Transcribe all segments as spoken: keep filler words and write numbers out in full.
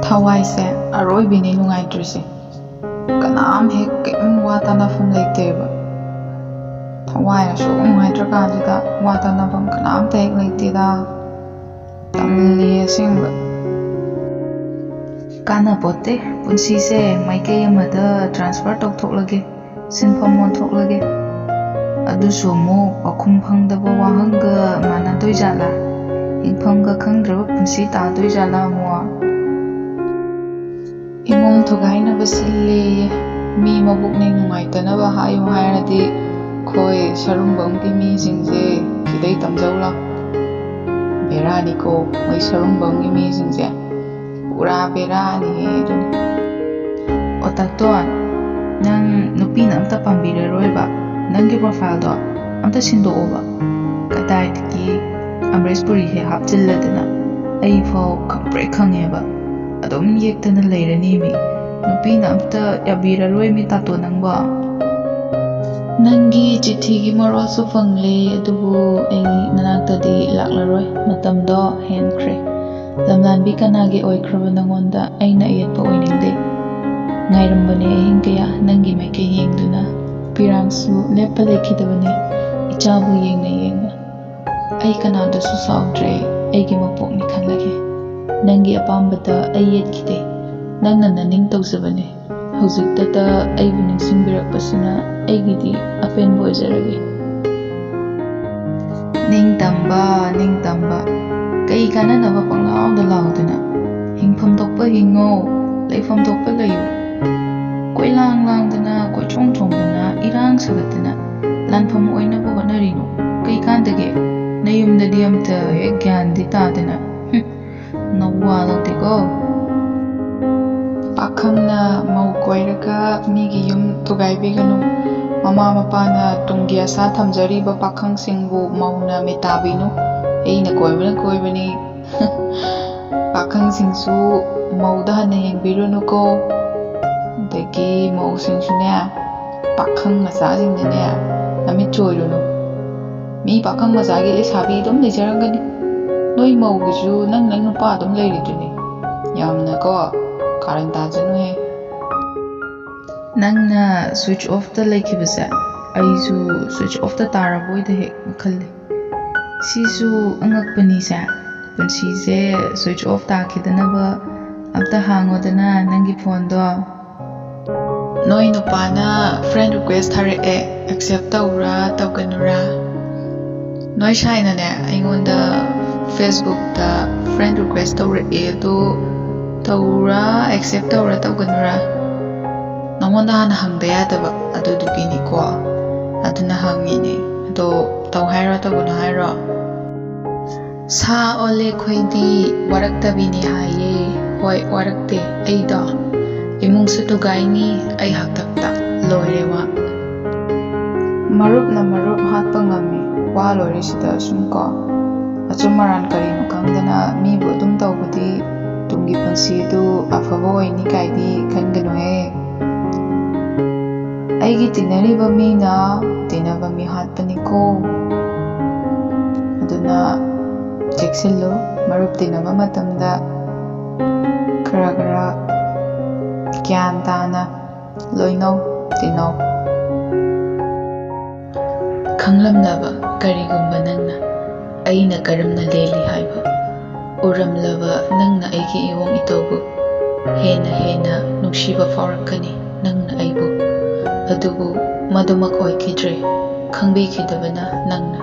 ꯊꯋꯥꯏꯁꯦ ꯑꯔꯣꯏꯕꯤꯅꯤ ꯅꯨꯡꯉꯥꯏꯇ꯭ꯔꯤꯁꯦ꯫ ꯀꯅꯥꯝ ꯍꯦꯛ ꯀꯔꯤꯝ ꯋꯥ ꯇꯥꯅꯐꯝ ꯂꯩꯇꯦꯕ꯫ ꯊꯋꯥꯏ ꯑꯁꯨꯛ ꯅꯨꯡꯉꯥꯏꯇ꯭ꯔꯀꯥꯟꯁꯤꯗ ꯋꯥ ꯇꯥꯅꯐꯝ ꯀꯅꯥꯝꯇ ꯍꯦꯛ ꯂꯩꯇꯦꯗ꯫ ꯇꯜꯂꯤ ꯑꯁꯦꯡꯕ꯫ ꯀꯥꯟꯅꯄꯣꯠꯇꯦ꯫ ꯄꯨꯟꯁꯤꯁꯦ ꯃꯥꯏꯀꯩ ꯑꯃꯗ transfer ꯇꯧꯊꯣꯛꯂꯒꯦ, ꯁꯤꯟꯐꯝ ꯑꯣꯟꯊꯣꯛꯂꯒꯦ꯫ ꯑꯗꯨꯁꯨ ꯑꯃꯨꯛ ꯄꯥꯎꯈꯨꯝ ꯐꯪꯗꯕ ꯋꯥꯍꯪꯒ ꯃꯥꯟꯅꯗꯣꯏꯖꯥꯠꯂꯥ? ꯍꯤꯡꯐꯝꯒ ꯈꯪꯗ꯭ꯔꯕ ꯄꯨꯟꯁꯤ ꯇꯥꯗꯣꯏꯖꯥꯠꯂꯥ ꯑꯃꯨꯛ? ꯏꯃꯨꯡ ꯊꯨꯒꯥꯏꯅꯕ ꯁꯤꯜꯂꯦꯌꯦ꯫ ꯃꯤ ꯃꯕꯨꯛꯅꯤꯡ ꯅꯨꯡꯉꯥꯏꯇꯅꯕ ꯍꯥꯏꯌꯨ ꯍꯥꯏꯔꯗꯤ, ꯈꯣꯏ ꯁꯔꯨꯡꯕꯝꯒꯤ ꯃꯤꯁꯤꯡꯁꯦ ꯁꯤꯗꯩ ꯇꯝꯖꯧ ꯂꯥꯎ꯫ ꯕꯦꯔꯥꯅꯤꯀꯣ, ꯃꯣꯏ ꯁꯔꯨꯡꯕꯝꯒꯤ ꯃꯤꯁꯤꯡꯁꯦ꯫ ꯄꯨꯔꯥ ꯕꯦꯔꯥꯅꯤꯍꯦ ꯑꯗꯨꯅꯤ꯫ ꯑꯣ ꯇꯥꯇꯣꯟ, ꯅꯪ ꯅꯨꯄꯤꯅ ꯑꯝꯇ ꯄꯥꯝꯕꯤꯔꯔꯣꯏꯕ꯫ ꯅꯪꯒꯤ profile ꯗꯣ ꯑꯝꯇ ꯁꯤꯟꯗꯣꯛꯑꯣꯕ꯫ ꯀꯗꯥꯏꯗꯒꯤ ꯑꯃꯔꯦꯁ ꯄꯨꯔꯤꯁꯦ ꯍꯥꯞꯆꯤꯜꯂꯗꯅ ꯑꯩ ꯐꯥꯎ ꯈꯪꯄ꯭ꯔꯦꯛ ꯈꯪꯉꯦꯕ꯫ ꯑꯗꯨꯝ ꯌꯦꯛꯇꯅ ꯂꯩꯔꯅꯤ ꯃꯤ꯫ ꯅꯨꯄꯤꯅ ꯑꯝꯇ ꯌꯥꯕꯤꯔꯔꯣꯏ ꯃꯤ ꯇꯥꯇꯣꯟ ꯅꯪꯕꯣ꯫ ꯅꯪꯒꯤ ꯆꯤꯊꯤꯒꯤ ꯃꯔꯣꯜꯁꯨ ꯐꯪꯂꯦ, ꯑꯗꯨꯕꯨ ꯑꯩ ꯅꯅꯥꯛꯇꯗꯤ ꯂꯥꯛꯂꯔꯣꯏ꯫ ꯃꯇꯝꯗꯣ ꯍꯦꯟꯈ꯭ꯔꯦ꯫ ꯂꯝꯂꯥꯟꯕꯤ ꯀꯅꯥꯒꯤ ꯑꯣꯏꯈ꯭ꯔꯕ ꯅꯉꯣꯟꯗ ꯑꯩꯅ ꯑꯌꯦꯠꯄ ꯑꯣꯏꯅꯤꯡꯗꯦ꯫ ꯉꯥꯏꯔꯝꯕꯅꯦ ꯑꯍꯤꯡ ꯀꯌꯥ ꯅꯪꯒꯤ ꯃꯥꯏꯀꯩ ꯌꯦꯡꯗꯨꯅ꯫ ꯄꯤꯔꯥꯡꯁꯨ ꯂꯦꯞꯄ ꯂꯩꯈꯤꯗꯕꯅꯦ ꯏꯆꯥꯕꯨ ꯌꯦꯡꯅ ꯌꯦꯡꯅ꯫ ꯑꯩ ꯀꯅꯥꯗꯁꯨ ꯁꯥꯎꯗ꯭ꯔꯦ, ꯑꯩꯒꯤ ꯃꯄꯣꯛꯅꯤ ꯈꯜꯂꯒꯦ꯫ ꯅꯪꯒꯤ ꯑꯄꯥꯝꯕꯗ ꯑꯩ ꯌꯦꯠꯈꯤꯗꯦ꯫ ꯅꯪꯅ ꯅꯅꯤꯡ ꯇꯧꯖꯕꯅꯦ꯫ ꯍꯧꯖꯤꯛꯇꯗ ꯑꯩꯕꯨ ꯅꯤꯡꯁꯤꯡꯕꯤꯔꯛꯄꯁꯤꯅ ꯑꯩꯒꯤꯗꯤ ꯑꯄꯦꯟꯕ ꯑꯣꯏꯖꯔꯒꯦ꯫ ꯅꯤꯡꯇꯝꯕ, ꯅꯤꯡꯇꯝꯕ, ꯀꯩ ꯀꯥꯟꯅꯅꯕ ꯄꯪꯂꯥꯎꯗ ꯂꯥꯎꯗꯅ? ꯍꯤꯡꯐꯝ ꯊꯣꯛꯄ ꯍꯤꯡꯉꯣ, ꯂꯩꯐꯝ ꯊꯣꯛꯄ ꯂꯩꯌꯨ꯫ ꯀꯣꯏꯂꯥꯡ ꯂꯥꯡꯗꯅ, ꯀꯣꯏꯆꯣꯡ ꯆꯣꯡꯗꯅ, ꯏꯔꯥꯡ ꯁꯥꯒꯠꯇꯅ ꯂꯥꯟꯐꯝ ꯑꯣꯏꯅꯕ ꯍꯣꯠꯅꯔꯤꯅꯣ? ꯀꯩ ꯀꯥꯟꯗꯒꯦ? ꯅꯌꯨꯝꯗꯗꯤ ꯑꯝꯇ ꯍꯦꯛ ꯒ꯭ꯌꯥꯟꯗꯤ ꯇꯥꯗꯅ꯫ ꯍꯨꯝ, ꯅꯋꯥ ꯂꯧꯗꯦꯀꯣ꯫ ꯄꯥꯈꯪꯅ ꯃꯧ ꯀꯣꯏꯔꯒ ꯃꯤꯒꯤ ꯌꯨꯝ ꯊꯨꯒꯥꯏꯕꯤꯒꯅꯨ꯫ ꯃꯃꯥ ꯃꯄꯥꯅ ꯇꯨꯡꯒꯤ ꯑꯁꯥ ꯊꯝꯖꯔꯤꯕ ꯄꯥꯈꯪꯁꯤꯡꯕꯨ ꯃꯧꯅ ꯃꯤꯇꯥꯕꯤꯅꯨ꯫ ꯑꯩꯅ ꯀꯣꯏꯕꯅ ꯀꯣꯏꯕꯅꯤ꯫ ꯄꯥꯈꯪꯁꯤꯡꯁꯨ ꯃꯧꯗ ꯍꯟꯅ ꯌꯦꯡꯕꯤꯔꯨꯅꯨꯀꯣ꯫ ꯑꯗꯒꯤ ꯃꯧꯁꯤꯡꯁꯨꯅꯦ, ꯄꯥꯈꯪ ꯃꯆꯥꯁꯤꯡꯗꯅꯦ ꯅꯃꯤꯠ ꯆꯣꯏꯔꯨꯅꯨ꯫ ꯃꯤ ꯄꯥꯈꯪ ꯃꯆꯥꯒꯤ ꯂꯩꯁꯥꯕꯤ ꯑꯗꯨꯝ ꯂꯩꯖꯔꯝꯒꯅꯤ꯫ ꯅꯣꯏ ꯃꯧꯒꯤꯁꯨ ꯅꯪ ꯅꯪ ꯅꯨꯄꯥ ꯑꯗꯨꯝ ꯂꯩꯔꯤꯗꯨꯅꯤ꯫ ꯌꯥꯝꯅꯀꯣ ꯀꯥꯔꯟ ꯇꯥꯖꯅꯨꯍꯦ꯫ ꯅꯪꯅ ꯁ꯭ꯋꯤꯆ ꯑꯣꯐꯇ ꯂꯩꯈꯤꯕꯁꯦ ꯑꯩꯁꯨ ꯁ꯭ꯋꯤꯆ ꯑꯣꯐꯇ ꯇꯥꯔꯕꯣꯏꯗ ꯍꯦꯛ ꯈꯜꯂꯤ꯫ ꯁꯤꯁꯨ ꯑꯉꯛꯄꯅꯤꯁꯦ꯫ ꯄꯨꯟꯁꯤꯁꯦ ꯁ꯭ꯋꯤꯆ ꯑꯣꯐ ꯇꯥꯈꯤꯗꯅꯕ ꯑꯝꯇ ꯍꯥꯡꯉꯣꯗꯅ ꯅꯪꯒꯤ ꯐꯣꯟꯗꯣ꯫ ꯅꯣꯏ ꯅꯨꯄꯥꯅ ꯐ꯭ꯔꯦꯟ ꯔꯤꯀ꯭ꯋꯦꯁ ꯊꯥꯔꯛꯑꯦ, ꯑꯦꯛꯁꯦꯞ ꯇꯧꯔꯥ ꯇꯧꯒꯅꯨꯔꯥ? ꯅꯣꯏ ꯁꯥꯏꯅꯅꯦ ꯑꯩꯉꯣꯟꯗ ꯐꯦꯁꯕꯨꯛꯇ ꯐ꯭ꯔꯦꯟ ꯔꯤꯀ꯭ꯋꯦꯁ ꯇꯧꯔꯛꯑꯦ, ꯑꯗꯣ ꯇꯧꯔꯥ ꯑꯦꯛꯁꯦꯞ ꯇꯧꯔꯥ ꯇꯧꯒꯅꯨꯔꯥ? ꯅꯉꯣꯟꯗ ꯍꯥꯟꯅ ꯍꯪꯗ ꯌꯥꯗꯕ ꯑꯗꯨꯗꯨꯒꯤꯅꯤꯀꯣ꯫ ꯑꯗꯨꯅ ꯍꯪꯉꯤꯅꯦ꯫ ꯑꯗꯣ ꯇꯧ ꯍꯥꯏꯔꯣ ꯇꯧꯒꯅꯨ ꯍꯥꯏꯔꯣ? ꯁꯥ ꯑꯣꯂꯦ ꯈꯣꯏꯗꯤ ꯋꯥꯔꯛꯇꯕꯤꯅꯤ ꯍꯥꯏꯌꯦ꯫ ꯍꯣꯏ, ꯋꯥꯔꯛꯇꯦ꯫ ꯑꯩꯗꯣ ꯏꯃꯨꯡꯁꯨ ꯊꯨꯒꯥꯏꯅꯤ, ꯑꯩ ꯍꯥꯛꯇꯛꯇ ꯂꯣꯏꯔꯦ ꯋꯥ꯫ ꯃꯔꯨꯞꯅ ꯃꯔꯨꯞ ꯍꯥꯠꯄ ꯉꯝꯃꯤ꯫ ꯋꯥ ꯂꯣꯏꯔꯦ ꯁꯤꯗ ꯁꯨꯝ ꯀꯣ꯫ ꯑꯆꯨꯝ ꯑꯔꯥꯟ ꯀꯔꯤꯅꯣ ꯈꯪꯗꯅ ꯃꯤꯕꯨ ꯑꯗꯨꯝ ꯇꯧꯕꯗꯤ ꯇꯨꯡꯒꯤ ꯄꯨꯟꯁꯤ ꯑꯗꯨ ꯑꯐꯕ ꯑꯣꯏꯅꯤ ꯀꯥꯏꯗꯤ ꯈꯟꯒꯅꯨꯍꯦ꯫ ꯑꯩꯒꯤ ꯇꯤꯟꯅꯔꯤꯕ ꯃꯤꯅ ꯇꯤꯟꯅꯕ ꯃꯤ ꯍꯥꯠꯄꯅꯤꯀꯣ꯫ ꯑꯗꯨꯅ ꯆꯦꯛꯁꯤꯜꯂꯨ, ꯃꯔꯨꯞ ꯇꯤꯟꯅꯕ ꯃꯇꯝꯗ ꯈꯔ ꯈꯔ ꯒ꯭ꯌꯥꯟ ꯇꯥꯅ ꯂꯣꯏꯅꯧ ꯇꯤꯟꯅꯧ꯫ ꯈꯪꯂꯝꯂꯕ ꯀꯔꯤꯒꯨꯝꯕ ꯅꯪꯅ ꯑꯩꯅ ꯀꯔꯝꯅ ꯂꯦꯜꯂꯤ ꯍꯥꯏꯕ ꯎꯔꯝꯂꯕ ꯅꯪꯅ ꯑꯩꯒꯤ ꯏꯋꯣꯡ ꯏꯇꯧꯕꯨ ꯍꯦꯟꯅ ꯍꯦꯟꯅ ꯅꯨꯡꯁꯤꯕ ꯐꯥꯎꯔꯛꯀꯅꯤ꯫ ꯅꯪꯅ ꯑꯩꯕꯨ, ꯑꯗꯨꯕꯨ ꯃꯗꯨꯃꯛ ꯑꯣꯏꯈꯤꯗ꯭ꯔꯦ꯫ ꯈꯪꯕꯤꯈꯤꯗꯕꯅ ꯅꯪꯅ꯫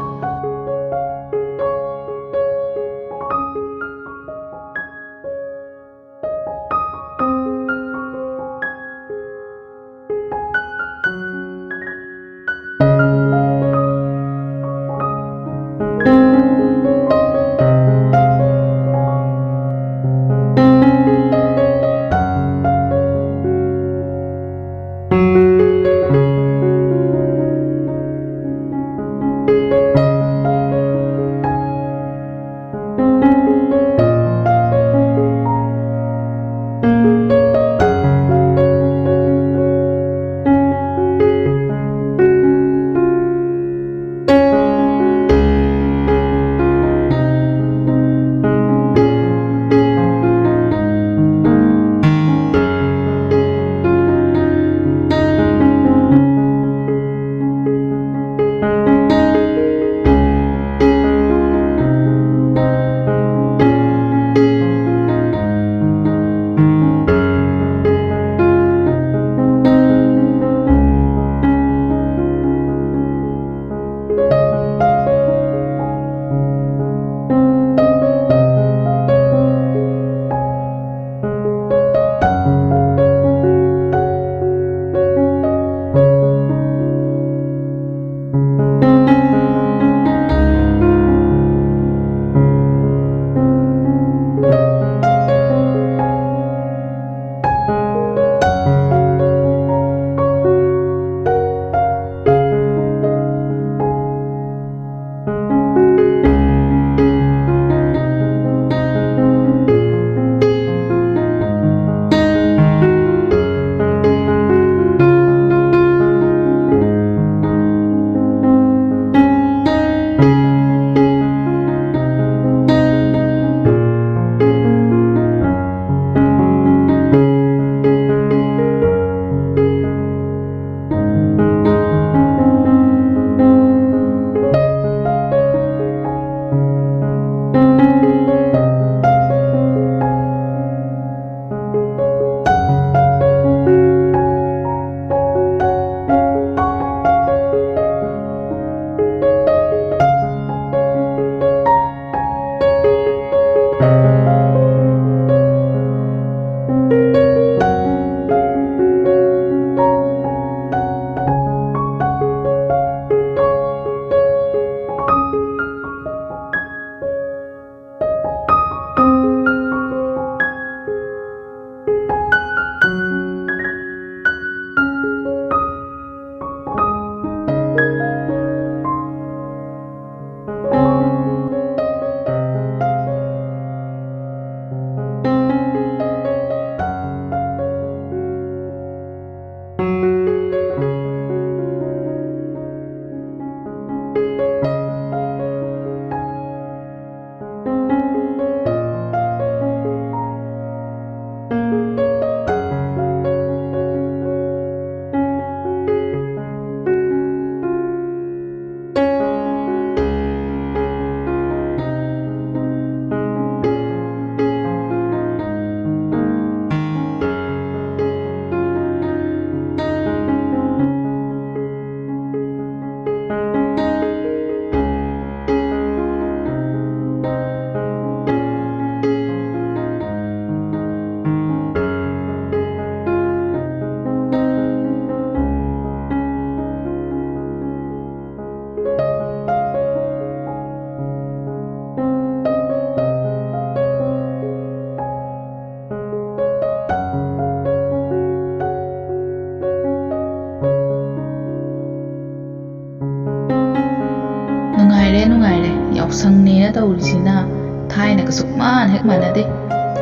ꯃꯥꯟꯅꯗꯦ꯫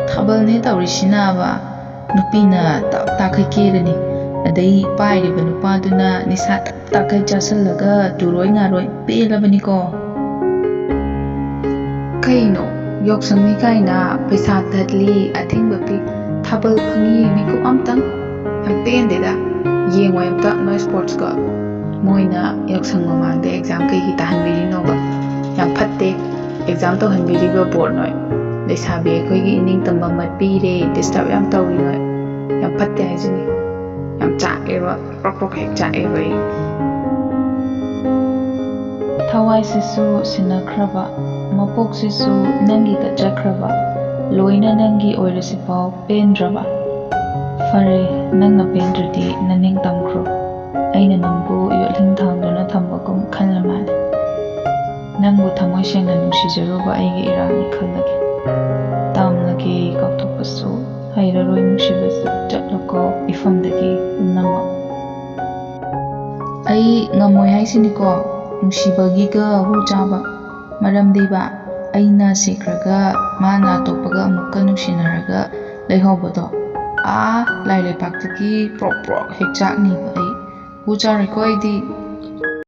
ꯊꯥꯕꯜꯅꯦ ꯇꯧꯔꯤꯁꯤꯅꯕ, ꯅꯨꯄꯤꯅ ꯇꯞ ꯇꯥꯈꯩ ꯀꯦꯔꯅꯤ, ꯑꯗꯩ ꯄꯥꯏꯔꯤꯕ ꯅꯨꯄꯥꯗꯨꯅ ꯅꯤꯁꯥ ꯇꯞ ꯇꯥꯈꯩ ꯆꯥꯁꯤꯜꯂꯒ ꯇꯨꯔꯣꯏ ꯉꯥꯔꯣꯏ ꯄꯦꯜꯂꯕꯅꯤꯀꯣ꯫ ꯀꯩꯅꯣ, ꯌꯥꯎꯁꯪꯅꯤ ꯀꯥꯏꯅ ꯄꯩꯁꯥ ꯊꯠꯂꯤ, ꯑꯊꯤꯡꯕ ꯄꯤ, ꯊꯥꯕꯜ ꯐꯪꯉꯤ, ꯃꯤꯀꯨꯞ ꯑꯝꯇꯪ? ꯌꯥꯝ ꯄꯦꯟꯗꯦꯗ꯫ ꯌꯦꯡꯉꯣ ꯑꯝꯇ ꯅꯣꯏ ꯁ꯭ꯄꯣꯔꯠꯁꯀ꯫ ꯃꯣꯏꯅ ꯌꯥꯎꯁꯪ ꯃꯃꯥꯡꯗ ꯑꯦꯛꯖꯥꯝ ꯀꯩꯒꯤ ꯇꯥꯍꯟꯕꯤꯔꯤꯅꯣꯕ? ꯌꯥꯝ ꯐꯠꯇꯦ꯫ ꯑꯦꯛꯖꯥꯝ ꯇꯧꯍꯟꯕꯤꯔꯤꯕ ꯕꯣꯔꯗ ꯅꯣꯏ꯫ ꯂꯩꯁꯥꯕꯤ ꯑꯩꯈꯣꯏꯒꯤ ꯏꯅꯤꯡ ꯇꯝꯕ ꯃꯠꯄꯤꯔꯦ, ꯗꯤꯁꯇꯔꯕ ꯌꯥꯝ ꯇꯧꯏ ꯅꯣꯏ꯫ ꯌꯥꯝ ꯐꯠꯇꯦ ꯍꯥꯏꯁꯤꯅꯤ꯫ ꯌꯥꯝ ꯆꯥꯛꯑꯦꯕ, ꯄ꯭ꯔꯣꯛ ꯄ꯭ꯔꯣꯛ ꯍꯦꯛ ꯆꯥꯛꯑꯦꯕ ꯑꯩ꯫ ꯊꯋꯥꯏꯁꯤꯁꯨ ꯁꯤꯟꯅꯈ꯭ꯔꯕ, ꯃꯄꯣꯛꯁꯤꯁꯨ ꯅꯪꯒꯤꯗ ꯆꯠꯈ꯭ꯔꯕ, ꯂꯣꯏꯅ ꯅꯪꯒꯤ ꯑꯣꯏꯔꯁꯤꯐꯥꯎ ꯄꯦꯟꯗ꯭ꯔꯕ? ꯐꯔꯦ, ꯅꯪꯅ ꯄꯦꯟꯗ꯭ꯔꯗꯤ ꯅꯅꯤꯡ ꯇꯝꯈ꯭ꯔꯣ꯫ ꯑꯩꯅ ꯅꯪꯕꯨ ꯌꯣꯠꯂꯤꯡ ꯊꯥꯡꯗꯨꯅ ꯊꯝꯕꯒꯨꯝ ꯈꯜꯂ ꯃꯥꯜꯂꯦ꯫ ꯅꯪꯕꯨ ꯊꯃꯣꯏ ꯁꯦꯡꯅ ꯅꯨꯡꯁꯤꯖꯔꯨꯕ ꯑꯩꯒꯤ ꯏꯔꯥꯜꯅꯤ ꯈꯜꯂꯒꯦ꯫ ꯇꯥꯝꯂꯒꯦ ꯀꯥꯎꯊꯣꯛꯄꯁꯨ ꯍꯩꯔꯔꯣꯏ ꯅꯨꯡꯁꯤꯕꯁꯨ, ꯆꯠꯂꯣꯀꯣ ꯏꯐꯝꯗꯒꯤ ꯄꯨꯝꯅꯃꯛ꯫ ꯑꯩ ꯉꯝꯃꯣꯏ ꯍꯥꯏꯁꯤꯅꯤꯀꯣ, ꯅꯨꯡꯁꯤꯕꯒꯤꯒ ꯍꯨ ꯆꯥꯕ꯫ ꯃꯔꯝꯗꯤꯕ, ꯑꯩꯅ ꯁꯤꯈ꯭ꯔꯒ ꯃꯥꯅ ꯑꯇꯣꯞꯄꯒ ꯑꯃꯨꯛꯀ ꯅꯨꯡꯁꯤꯅꯔꯒ ꯂꯩꯍꯧꯕꯗꯣ, ꯑꯥ ꯂꯥꯏ ꯂꯩꯄꯥꯛꯇꯒꯤ ꯄ꯭ꯔꯣꯛ ꯄ꯭ꯔꯣꯛ ꯍꯦꯛ ꯆꯥꯛꯅꯤꯕ ꯑꯩ꯫ ꯍꯨ ꯆꯥꯔꯣꯏꯀꯣ ꯑꯩꯗꯤ꯫